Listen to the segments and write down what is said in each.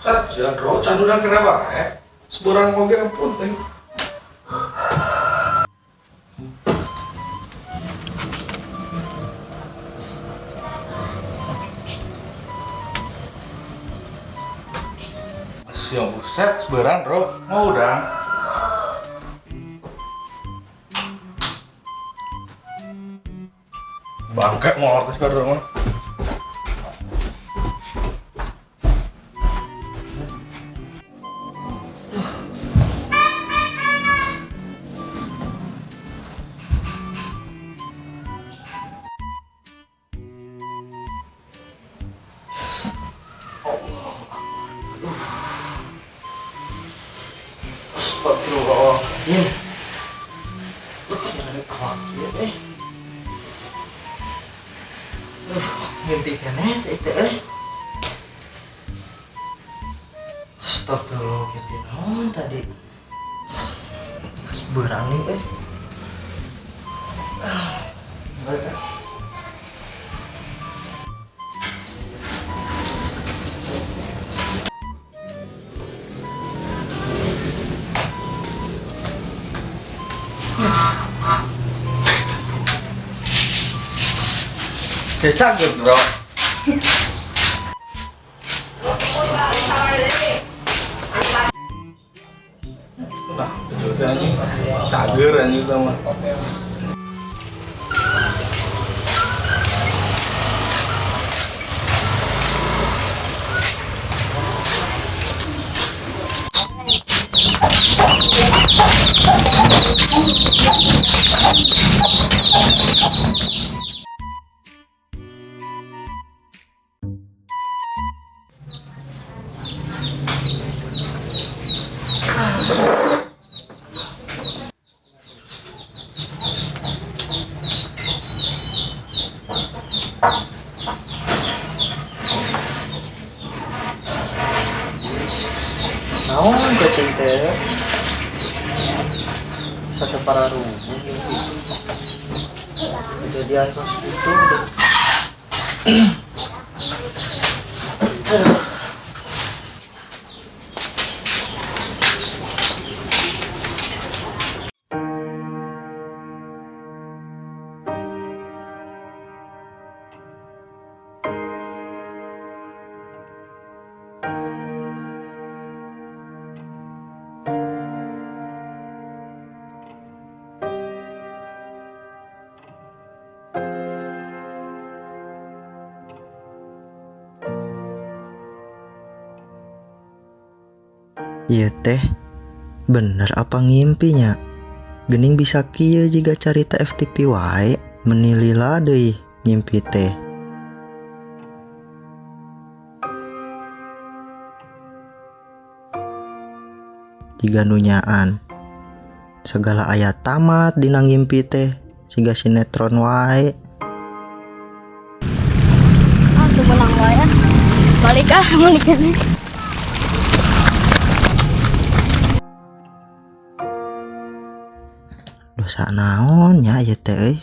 Sat, sia bro, can urang kenapa eh? Seborang oge ampun teh. Siang buset, seberang bro, mau udang. Bangke mau artis baru mah. Astagfirullahaladzim. Nyeri awak kieu eh. Mimpi keneh teh teh eh. Astagfirullah, mimpi naon tadi? Geus beurang nih eh. Ah, balik ah. Ya cager bro. Nah, betul teh anjing. Cager anjing sama. Naon penting teh? Satu para rubuh mimpi. Kejadian pas itu deh. Aduh. Ieu teh bener apa ngimpinya? Gening bisa kieu jiga carita FTV wae, meni lila deui ngimpi teh. Jiga nu nyaan. Segala aya tamat dina ngimpi teh, siga sinetron wae. Ah, teu meunang wae ah. Balik ah, balik ini. Dosa naon nya ieu teh euy?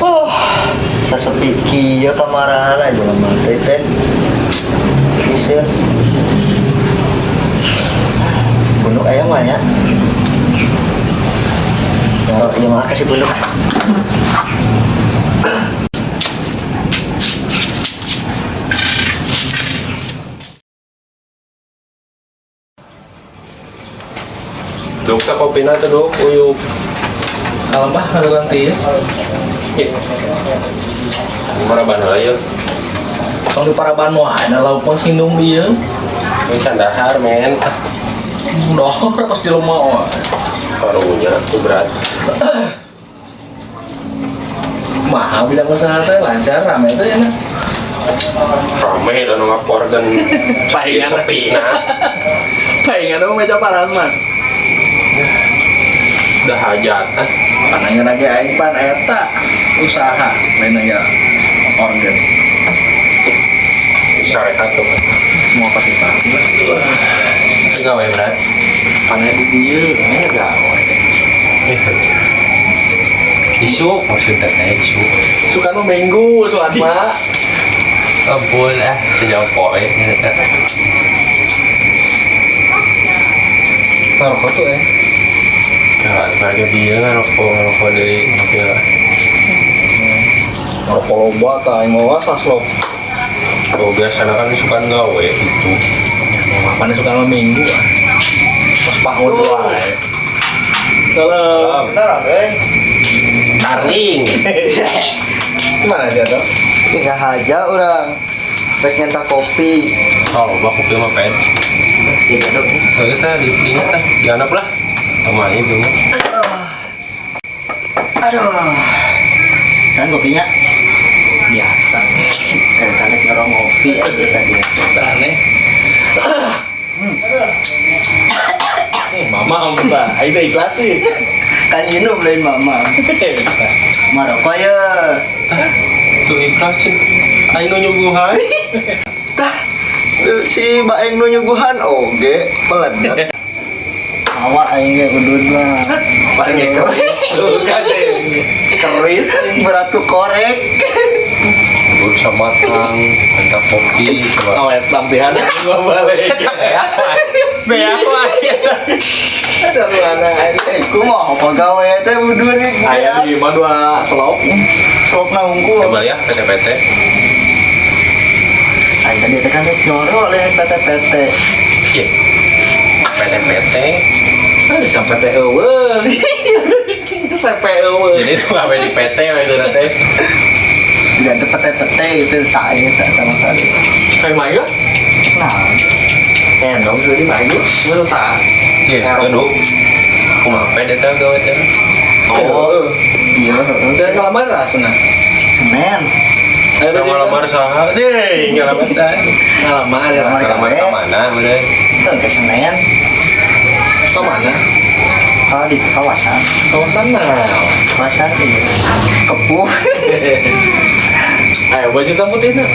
Oh, sasepi kieu kamarana jelema teh teh. Iseun. Bunduk aya mah nya. Nyaro ieu mah kasih bunduk. Duk teh kopina teh duk uyuk. Kalem ah ngadukan tiis. Ih. Paraban heula yeuh. Tong di paraban wae da lauk mah sindung ieu. Ini sandahar men. Dohor pas jelema wae. Karunya tuh berat. Mahal bidang usaha teh lancar rame teh enak. Rame dan ngaporkeun Palingan. sepi nah. Palingan mah meja paras mah. Udah hajat ah. Panangan lagi aing pan eta usaha lain ya organ Syarikat tuh. semua pasti pasti lah. Itu gawe berat. Panai di dieu nya gawe. Eh. Isu maksudnya teh isu. Suka nu minggu suan mah. Ampun ah, sejauh poe. Ngerokok tuh eh. Kalau harga dia ngerokok ngerokok dari ngopi lah. Ngerokok loba tah aing mah saslop. Oh biasanya kan suka gawe itu. Ya mah pane suka mah minggu ah. Pas pahun wae. Salam. Salam. Darling. Gimana dia tuh? Tinggal aja orang. Rek nyenta kopi. Oh, loba kopi mah pen. Iya dong. Soalnya teh di dinya teh dianap lah. Sama itu mah. Aduh. Kan kopinya Biasa. Kan rek ngerong ngopi aja tadi. Aneh. Mama om tah, aing teh ikhlas sih. Kan minum lain mama. Maroko ya. Tuh ikhlas sih. Aing nu nyuguhan. Tah. Si Baeng nu nyuguhan oge peledak. Awa aing ge udud mah. Paling keris. Tuh kan keris. Berat ku korek. Udud sama tang, minta kopi, coba. Awet lampihan gua balik. Beak wae. Mana Eh, kumaha pagawe teh udud ge. Aya di imah dua selop. Sok ngungkul. Coba ya PT-PT. Aing tadi teh kan rek nyoro lain PT-PT. Iya. PT-PT. Ada sampai teh eueuh. Sampai eueuh. Jadi itu apa di PT itu nanti. Tidak teh PT-PT itu tak ieu tak sama kali. Kayak main gak? Nah, Endong sudah di main gua. Gua susah. Iya, aduh. Kumaha PT teh gawe teh. Oh. Iya, heeh. Dan ngelamar rasanya. Senin. Yang ngalamar saha? Deh, ngalamar saha? Ngelamar ya. Ngelamar. Ngalamar ka mana bener? Itu ke Senin. Ke mana? Kalau di kawasan, Kawasan mana? kawasan iya. Kepuh. Ayo baju hitam putih nah.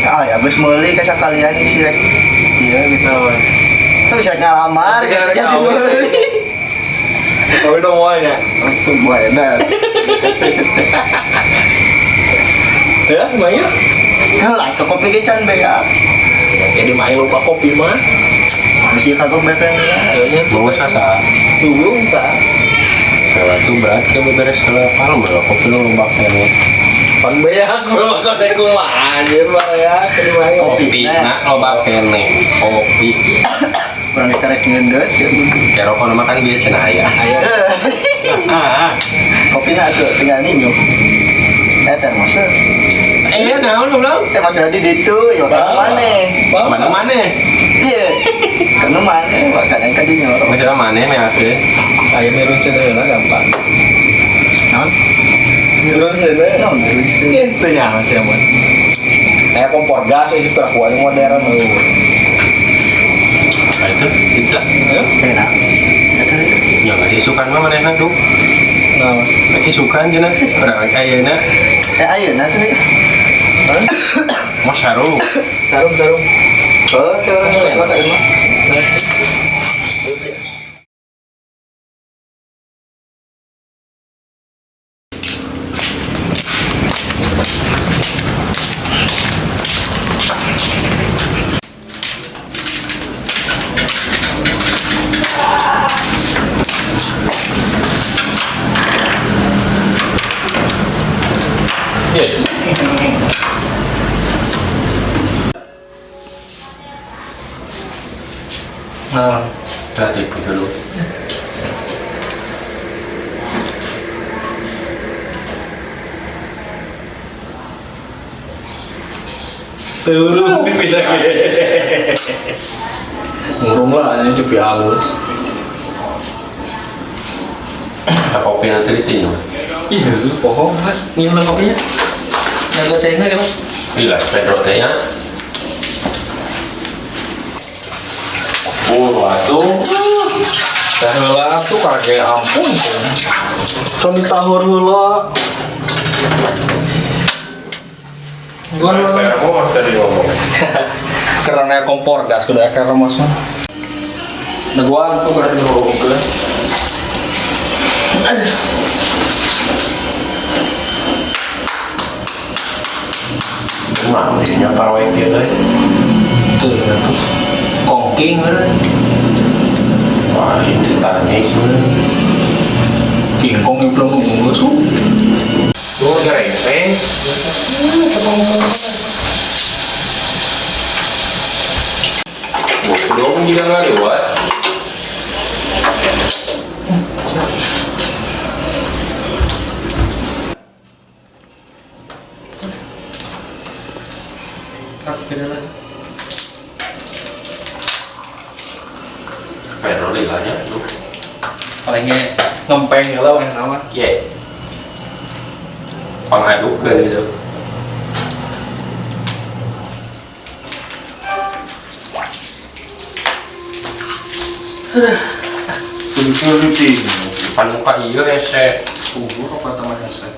Ah ya, geus meuli ka sakalian si rek. Iya geus. Tapi bisa ngalamar Tapi gitu kan jadi kawin. meuli. Kawin dong maunya. Itu gua enak. Ya, main. Kalau lah itu kopi ge can beak. Jadi main lupa kopi mah. Bisi kagok beak Kayaknya Mau sasa. tunggu sa. Kalau tuh berat ke beberes heula palem heula kopi lu loba keneh. Pan beak bro, kopi kumaha anjir ya, main. Kopi na loba keneh. Kopi. Urang karek ngeundeut ya. Kayak rokok mah kan bieu cenah aya. Ayo. Ah. Kopi na tuh tinggal ninyu. Eh termosnya. Eh, naon goblok? Termosnya di ditu ya mana? Mana mana? Iya. Karena mana? Makanya kan di nyorok. Maksudnya mana meakeun? Ayo mirun sini lah gampang. Naon? Mirun sini. Naon mirun sini? Itu nyaman sih aman. Kayak kompor gas sih perkuat modern tuh. Nah itu, itu lah. Ya. Enak. Eta Ya nggak isukan mah manehna tuh. Nah, Rek isukan cenah. Urang ayeuna eh ayeuna tuh sih. mah sarung. sarung sarung. Oh, ke orang suka kota emang. Iya. Nah, Nah, TV dulu. Turun TV lagi. Ngurung lah ini TV halus. Tak kopi nanti ditinju. Iya, bohong kan. Nginum kopinya. Yang cahina kan? Gila, Pedro tehnya. Oh, atuh. Teh heula tuh kaget ampun. Kan ditahur heula. Gua Termos tadi ngomong. karena kompor gas kudu termos mah. Nah gua tuh karena dihurungkeun. Nah, jadinya parwe kieu euy. Tuh, tuh. Kongking bener. Wah, ini Titanic bener. King Kong yang belum nunggu su. Gua gerempeng. Belum juga nggak lewat. Pedro lilanya tuh. Palingnya ngempeng lah yang nama. Ye. Pangadukeun gitu. Kudu Pan muka ieu hese. Kubur apa teman hese?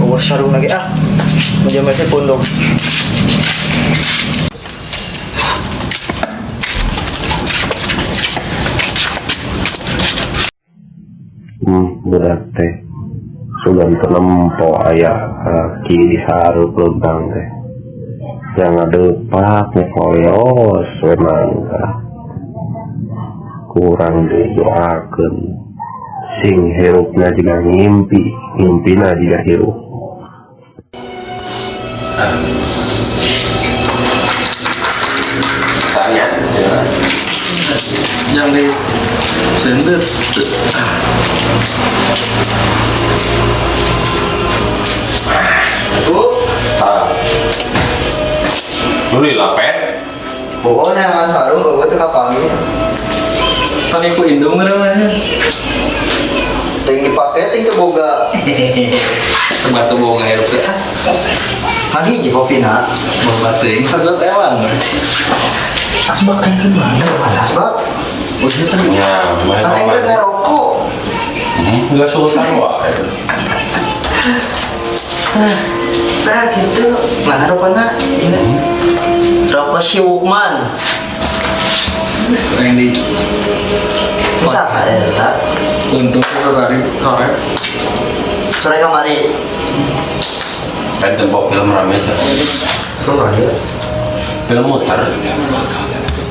Bawa sarung lagi ah. Meja masih pondok. Berat teh. Sudah ternempo aya kaki di sarup lubang teh. Yang ngadepak nyekoyos we mangga. Kurang didoakeun. Sing hirupna jiga ngimpi, ngimpina jiga hirup. Saya Yang di sendet. Bu, Ah. Lu dilapet? bohong yang sarung gua tuh kapangi. Pakai ku indung namanya. Ting dipake ting teu boga. Batu boga hirup teh. Kan hiji kopina. Bawa teuing sagot ewang berarti. Asbak aing kan mana? Asbak. Oh, iya kan. Ya, Kan aing rek ngarokok. Enggak sultan wae. Nah gitu, mana rokoknya? Ini rokok si Wukman. Yang di Usaha eta. Untung itu tadi sore. Sore kamari. Kan tempo film rame sih. Film rame. Film muter.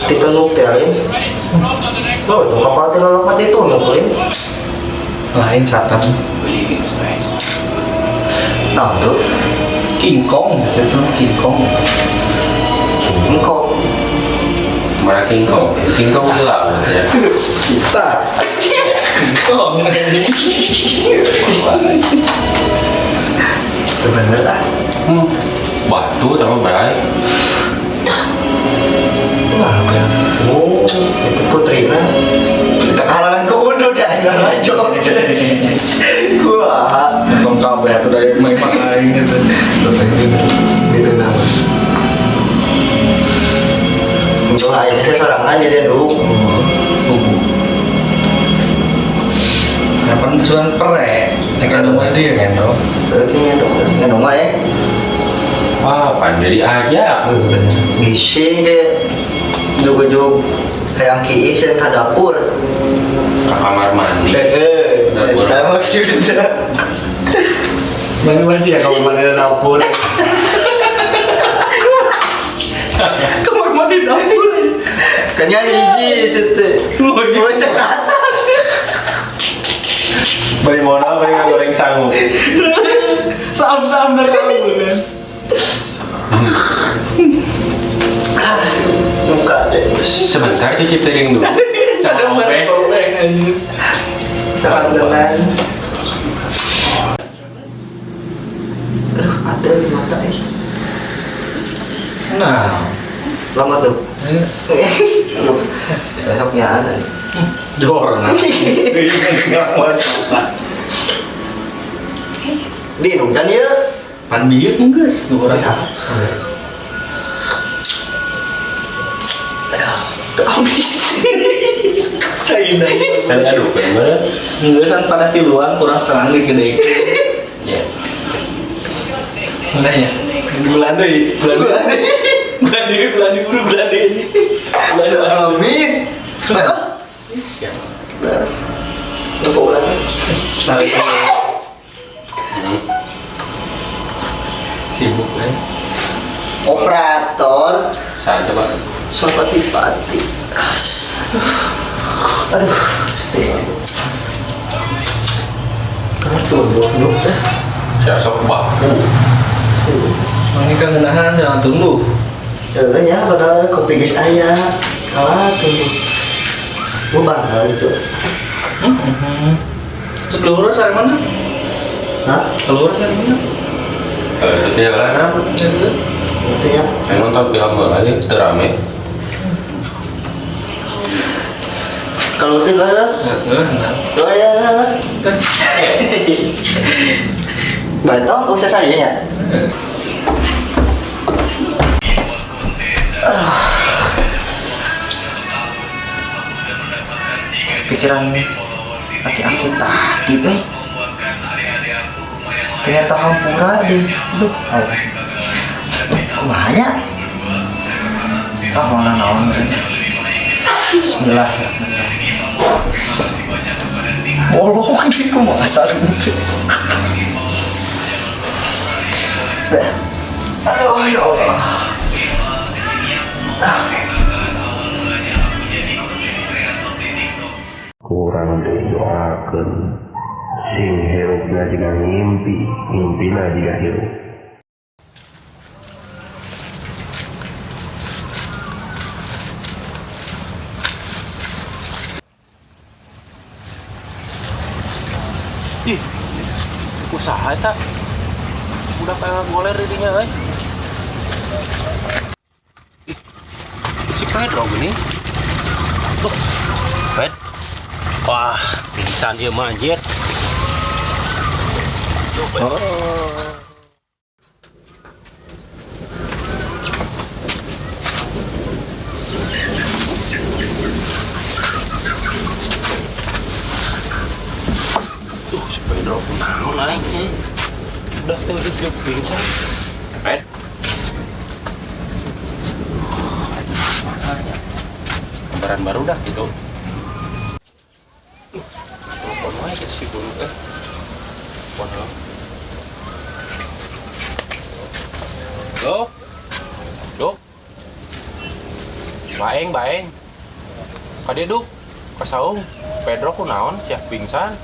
Ditunuk teh lain. Oh, itu kapal teh lolopat ditunuk lain. Lain satan. Nah, tuh King Kong, itu King Kong. King Kong. Mana King Kong? King Kong hilang ya. Kita. King Kong. Itu bener ah. Batu sama berai. Wah, ya. Oh, itu putrina. Kita kalangan ke undur dah, enggak lanjut. Gua Tong kabeh atuh dari memang aing gitu. gitu nama. Untuk aing teh sorangan jadi nu. Bubu. Kapan suan pere? Nek anu mah dia ngendong. Oke, ngendong, ngendong mah ya. Wah, pan jadi aja. Bener. Gising ke jog-jog kayak kiis yang ke dapur. Ke kamar mandi. Dapur. Eta maksudnya. Mana masih ya kamar mandi dapur. Kamar mandi dapur. Kayaknya hiji itu. Oh, Oh, sekata. Beri modal, beri goreng sanggup. Sam-sam dah kamu kan. Muka teh. Sebentar cuci piring dulu. Sama obeng. Sakantenan. Aduh, ada di mata eh. Nah, Lama tuh. Saya punya anak. jorna. Di nungjan ya. Pan bieu geus, nu urang Bisa. Aduh, tuh amis. China. Can aduh bener. Geus an pada tiluan kurang setengah deui gede. Ya. Mana ya? Bulan deui, bulan deui. Bulan deui, bulan deui, buru bulan deui ini. Bulan deui. Amis. Sudah. Lupa ulangnya. Saling sibuk kan. Operator Saya coba. Swapati-pati. Aduh, Kamu tuh dulu ya. Saya sok baku. Ini kan ngenahan jangan tunggu. Ya, padahal kopi geus aya. Kalah tuh. Gua bangga gitu. Terus keluar dari mana? Hah? Keluar dari mana? Itu lah nah. Itu ya. Saya nonton film heula aja teu rame. Kalau itu lah. Heeh, nah. Oh ya. Bantong usah saya ya. Pikiran aki-aki tadi ternyata hampura deh. Aduh, Allah. Kumaha nya? Ah, mana naon meureun. Bismillahirrahmanirrahim. Bolong di kumaha sarung teh. Aduh, ya Allah. Kurang doakeun sing hirupna jiga ngimpi, ngimpina jiga hirup. Ih, usaha eta. Udah kayak goler dirinya euy. Ih, si Pedro gini. Duh, Ped. Wah, pingsan ieu mah anjir. Oh. Tuh, si Pedro kunaon aing teh. Udah tuh hidup pingsan. Ped. Gambaran baru dah gitu. Telepon wae ke si guru eh. Telepon lo. Lo. Lo. Baeng, baeng. Kade duk. Ka saung. Pedro kunaon sia pingsan.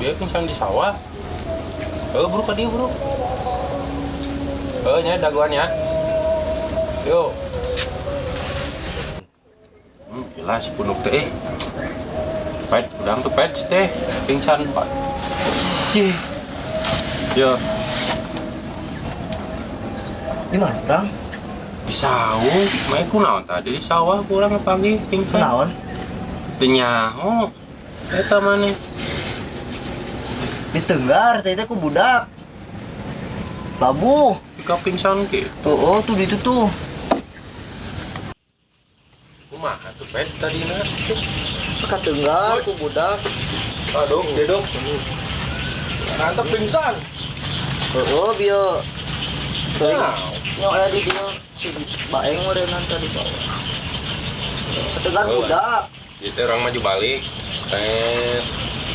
Dia pingsan di sawah. Bro, ka dieu, bro. Nya dagoan ya. Yuk. Gila si punuk teh. Pet, udang tuh pet teh pingsan, Pak. Ih. Yo, Di mana, Bang? di sawah, mae kunaon tadi di sawah kurang pagi pingsan. Kunaon? Teu nyaho. Eta maneh. Ditenggar teh teh ku budak. Labuh. Pika pingsan kitu. Tuh, oh, tuh di itu tuh. Kumaha tuh pet tadi na? Katenggar ku budak. Aduh, dedok. Mantap pingsan. Oh, bieu. Teuing. Nah. Nya aya di dieu si baeng meureunnan tadi bawah. Katenggar Oh. budak. Itu orang maju balik. Teh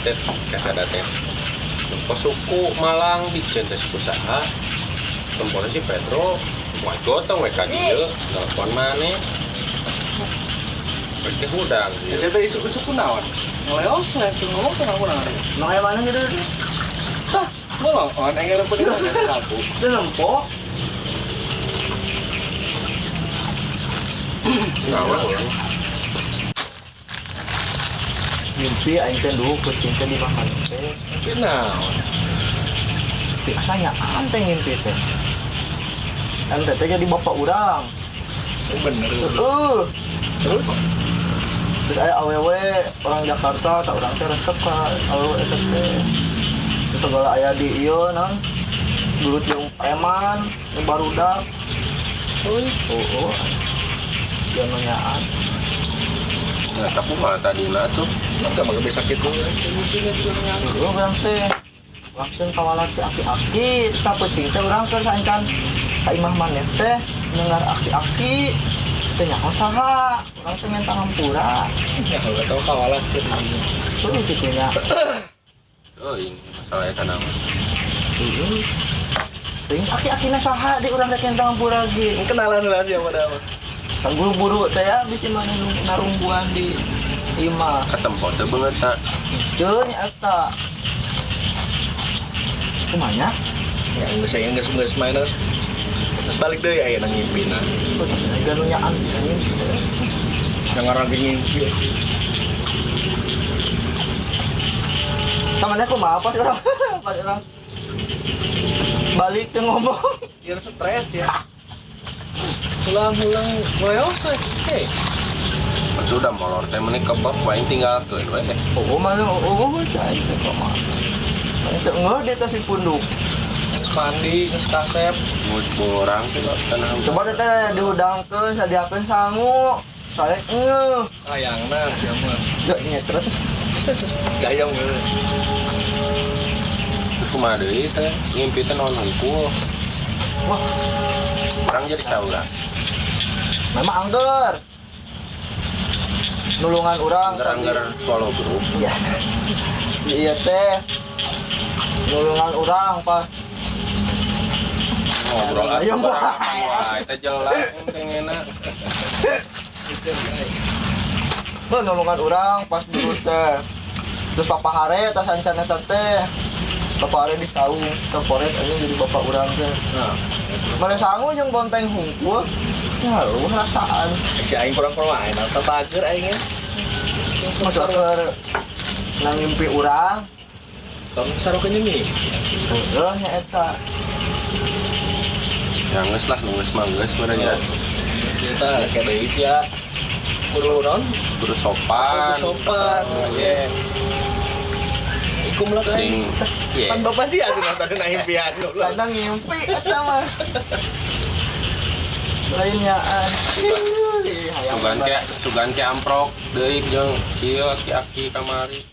set kasada teh. Tempo suku Malang di teh suku saha. Tempona si Pedro. Wah, gotong we ka dieu, telepon maneh. Berarti hudang. Ya saya teh isuk-isuk kunaon? Ngeleos we teu ngomong teh kunaon. Mang aya mana gitu? Tah, bolong on aing ngarep di mana sapu. Teu nempo. Naon urang? Mimpi aing teh duh peuting teh di makan teh. Tapi naon? Ti asa nyaan teh ngimpi teh. Ente teh jadi bapak urang. Oh, bener. Heeh. Terus Terus aya awewe orang Jakarta, tak urang teh resep ka awewe eta teh. Terus segala aya di ieu naon? Gelut jeung preman, jeung barudak. Euy, Oh, oh. Jangan nanyaan. Nah, tapi mah tadina tuh. enggak mah bisa kitu. Mimpinya juga nyaan. Heeh, urang teh langsung kawalat teh aki-aki, tah peuting teh urang keur saencan ka imah maneh teh dengar aki-aki teh nyaho saha, urang teh minta ngampura. Ya kalau enggak tahu kawalat sih di sini. Tuh kitu nya. Teuing masalah eta nama. Heeh. Teuing aki-akina saha di urang rek minta ngampura ge. Kenalan lah siapa dah. Kan buru-buru teh ya bisi mana narungguan di imah. Katempo teu beungeut ta. Teu nya eta. Kumanya? Ya geus saya geus geus main terus. Terus balik deui aya nang ngimpina. Oh, tapi aya nu nyaan anjing. Yang ngarang ngimpi. Tamannya kumaha pas urang pas urang balik teu ngomong. Ya stres ya. Ulang-ulang ngeleos we. Hei, Itu udah molor teh meni kebab aing tinggalkeun we teh. Oh, mana oh, cai teh kumaha. Aing teu ngeuh di atas si punduk. geus mandi, geus kasep. Geus borang teh tanah. Coba teh teh dihudangkeun, sadiakeun sangu. Saya ngeuh. Sayangna sia mah. Gak nyecret. Gayam gitu. Terus kumaha deui teh? Ngimpi teh naon hungkul. Wah, Urang jadi saurang. memang angger. Nulungan urang tadi. Angger-angger swallow group. Ya. Iya teh. Nulungan urang pas Ngobrol Ayo, atuh moal. barang wah eta jelas kengena. Tuh nulungan urang pas dulu teh. Terus papa hare tas ancana eta teh. Papa hare di saung, temporet aja jadi bapak urang teh. Nah, Mana sangu jeung bonteng hungkul. Ya eueuh rasaan. si aing kurang-kurang lain atau tager aing ya. Masa keur nang ngimpi urang, Tong sarukeun nih. heueuh nya eta. Ya geus lah, nu geus mah geus meureun ya. Kita kayak deui sia. Kudu non, Kudu sopan. kudu sopan. Iya. Ikum lah Sing aing. iya. Kan bapak sih asli tadi na impian lu. Kadang ngimpi eta mah. Lainnya an. Sugan ke amprok deui jeung ieu aki-aki kamari.